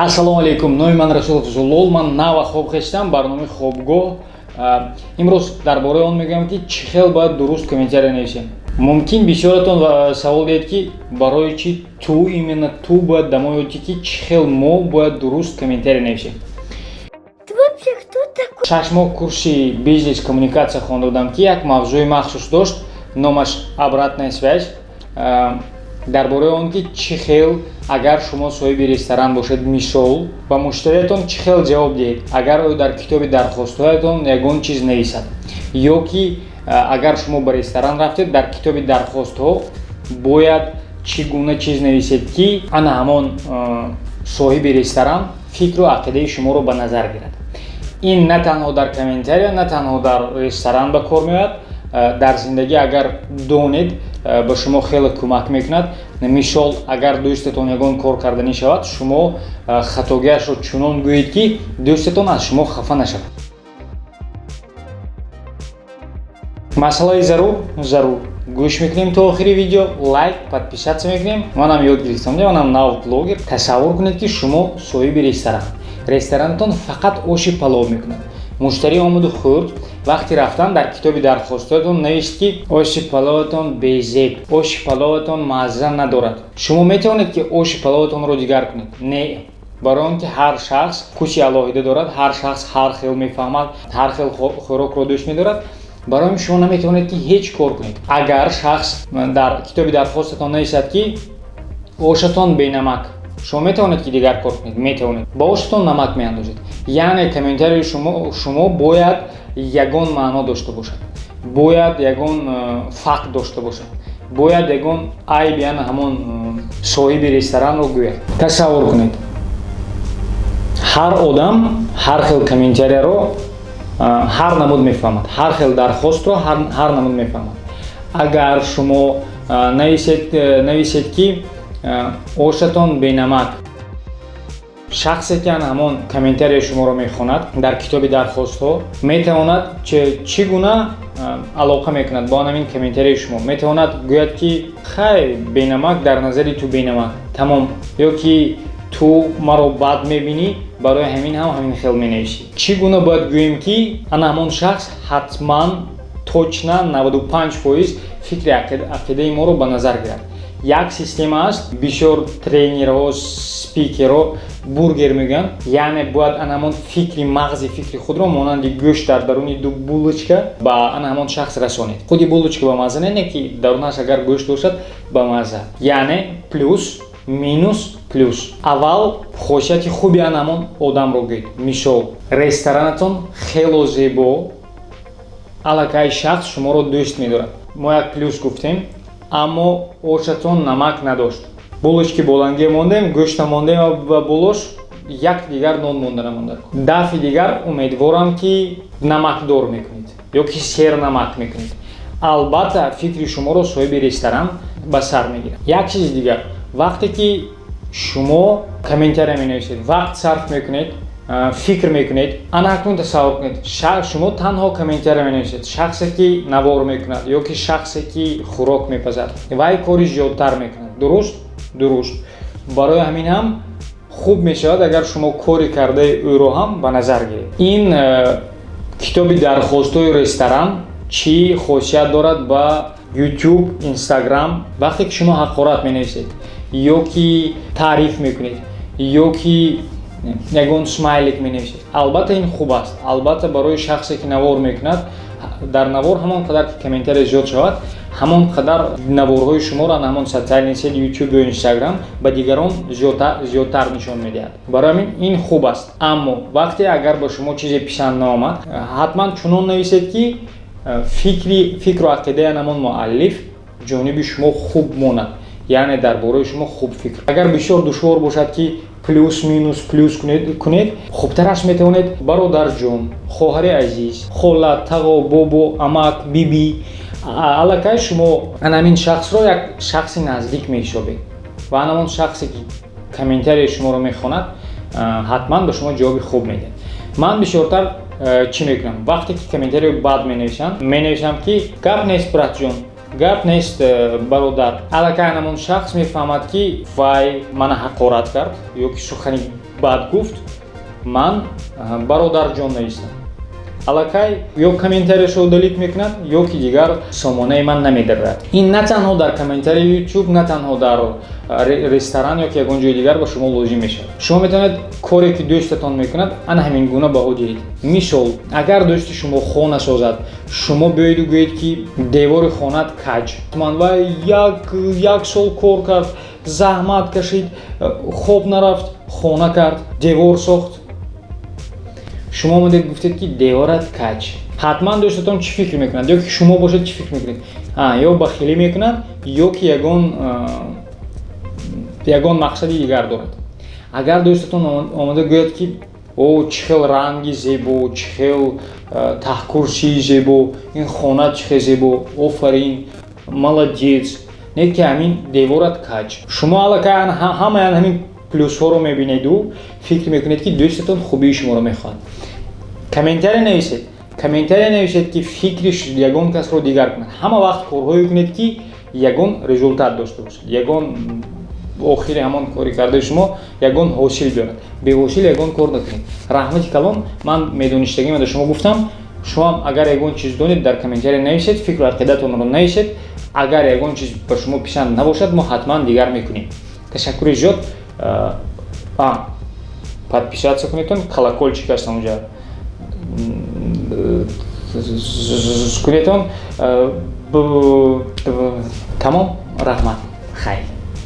Ассалому алайкум, номи ман Расулов Зулол, ман нава хоб хестам. Барномаи хобгоҳ имрӯз дар бораи он мегӯям, ки чӣ хел бояд дуруст комментария нависем. Мумкин, бисёратон савол диҳед, ки барои чӣ ту, именно ту бояд дамо ёдӣ, ки чӣ хел мо бояд дуруст комментария нависем. 6 моҳ курси бизнес коммуникатсия хонда будам, ки як мавзӯи махсус дошт, номаш «Обратная связь», дар бораи он ки чӣ хел, агар шумо соҳиби ресторан бошед, мисол, ба муштариятон чӣ хел ҷавоб диҳед, агар ӯ дар китоби дархостҳоятон ягон чиз нависад, ё ки агар шумо ба ресторан рафтед, дар китоби дархостҳо бояд чӣ гуна чиз нависед, ки ана ҳамон соҳиби ресторан фикру ақидаи шуморо ба назар гирад. Ин на танҳо дар комментария, на танҳо дар ресторан ба кор меояд, дар зиндагӣ агар донед, ба шумо хеле кӯмак мекунад. Мисол, агар дӯстатон ягон кор карданӣ шавад, шумо хатогиашро чунон гӯед, ки дӯстатон аз шумо хафа нашавад. Масъалаи зарур, зарур гӯш мекунем то охири видео, лайк, подписаться мекунем. Манам ёд гирифтам, манам нав блогер. Тасаввур кунед, ки шумо соҳиби ресторан, ресторанатон фақат оши палов мекунад. Муштарӣ омаду хӯрд, вақти рафтан дар китоби дархостҳоятон навишт, ки оши паловатон безеб, оши паловатон мазза надорад. Шумо метавонед, ки оши паловатонро дигар кунед? Не, барои он ки ҳар шахс вкуси алоҳида дорад, ҳар шахс ҳар хел мефаҳмад, ҳар хел хӯрокро дӯст медорад. Барои ин шумо наметавонед, ки ҳеҷ кор кунед. Агар шахс дар китоби дархостатон нависад, ки ошатон бенамак, шумо метавонед, ки дигар кор кунед? Метавонед, ба ошатон намак меандозед. Яъне комментарии шумо бояд ягон маъно дошта бошад, бояд ягон факт дошта бошад, бояд ягон айб, яъне ҳамон соҳиби ресторанро гӯяд. Тасаввур кунед, ҳар одам ҳар хел комментарияро ҳар намуд мефаҳмад, ҳар хел дархостро ҳар намуд мефаҳмад. Агар шумо нависед, ки ошатон бенамак, шахсе ки ан ҳамон комментарияи шуморо мехонад, дар китоби дархостҳо метавонад чӣ гуна алоқа мекунад бо ҳамин комментарияи шумо? Метавонад гӯяд, ки хай, бенамак, дар назари ту бенамак, тамом, ё ки ту маро бад мебинӣ, барои ҳамин ҳам ҳамин хел менависӣ. Чӣ гуна бояд гӯем, ки ана ҳамон шахс ҳатман, точно 95% фикри ақидаи моро ба назар гирад? Як система аст, бисёр тренерҳо, спикерҳо бургер мегӯянд, яъне бояд ана ҳамон фикри, мағзи фикри худро монанди гӯшт дар даруни ду булочка ба ана ҳамон шахс расонед. Худи булочка ба мазза не, ки дарунаш агар гӯшт бошад, ба мазза. Яъне плюс, минус, плюс. Аввал хосияти хуби ана ҳамон одамро гӯед. Мисол, ресторанатон хело зебо, аллакай шахс шуморо дӯст медорад, мо як плюс гуфтем. Аммо ошатон намак надошт, булочки болангӣ мондем, гӯшта мондем ва болош як дигар нон монда намонда. Дафъи дигар умедворам, ки намакдор мекунед ё ки сернамак мекунед. Албатта, фикри шуморо соҳиби ресторан ба сар мегирад. Як чизи дигар: вақте ки шумо комментария менависед, вақт сарф мекунед, фикр мекунед. Ана акнун тасаввур кунед, шумо танҳо комментария менависед, шахсе ки навор мекунад ё ки шахсе ки хӯрок мепазад, вай кори зиёдтар мекунад. Дуруст, дуруст. Барои ҳамин ҳам хуб мешавад, агар шумо кори кардаи ӯро ҳам ба назар гиред. Ин китоби дархостҳои ресторан чӣ хосият дорад ба YouTube, Instagram? Вақте ки шумо ҳақорат менависед ё ки таъриф мекунед, ё ки ягон смайлик менависед, албатта, ин хуб аст. Албатта, барои шахсе ки навор мекунад, дар навор ҳамон қадар ки комментария зиёд шавад, ҳамон қадар наворҳои шуморо ҳамон социальный сеть, YouTube ё Instagram, ба дигарон зиёдтар нишон медиҳад. Барои ҳамин ин хуб аст. Аммо вақте агар ба шумо чизе писанд наомад, ҳатман чунон нависед, ки фикру ақидаи ҳамон муаллиф ҷониби шумо хуб монад, яъне дар бораи шумо хуб фикр. Агар бисёр душвор бошад, ки плюс, минус, плюс кунед, хубтараш метавонед бародарҷон, хоҳари азиз, хола, тағо, бобо, амак, биби. Аллакай шумо ана ҳамин шахсро як шахси наздик меҳисобед ва ана он шахсе ки комментарияи шуморо мехонад, ҳатман ба шумо ҷавоби хуб медиҳад. Ман бисёртар чӣ мекунам? Вақте ки комментарияи бад менависам, менависам, ки гап нест, братҷон. Гап нест, бародар. Аллакай ҳамон шахс мефаҳмад, ки вай мана ҳақорат кард ё ки сухани бад гуфт. Ман бародарҷон навистам, аллакай ё комментарияшро удалить мекунад, ё ки дигар сомонаи ман намедарад. Ин на танҳо дар комментарии YouTube, на танҳо дар ресторан ё ки ягон ҷои дигар ба шумо лозим мешавад. Шумо метавонед коре, ки дӯстатон мекунад, ана ҳамин гуна баҳо диҳед. Мисол, агар дӯсти шумо хона созад, шумо биёеду гӯед, ки девори хонаат каҷ. Ман вай як сол кор кард, заҳмат кашид, хоб нарафт, хона кард, девор сохт. Шумо омадед, гуфтед, ки деворат каҷ. Ҳатман дӯстатон чӣ фикр мекунад? Ё ки шумо бошед, чӣ фикр мекунед? Ё бахилӣ мекунад, ё ки ягон мақсади дигар дорад. Агар дӯстатон омада гӯяд, ки о, чӣ хел ранги зебо, чӣ хел таҳкурсии зебо, ин хона чӣ хел зебо, офарин, молодец, не ки ҳамин деворат каҷ, шумо аллакай ҳамаи ҳамин плюсҳоро мебинеду фикр мекунед, ки дӯстатон хубии шуморо мехоҳад. Комментария нависед, комментария нависед, ки фикри ягон касро дигар кунад. Ҳама вақт корҳое кунед, ки ягон результат дошта бошад, ягон охири ҳамон кори кардаи шумо ягон ҳосил биёрад. Беҳосил ягон кор накунед. Раҳмати калон. Ман медоништагима да шумо гуфтам. Шумоам агар ягон чиз донед, дар комментария нависед, фикру ақидатонро нависед. Агар ягон чиз ба шумо писанд набошад, мо ҳатман дигар мекунем. Ташаккури зиёд. Подписаться кунедтон, колокольчик аст, онҷа кунедтон. Тамом, раҳмат, хайр.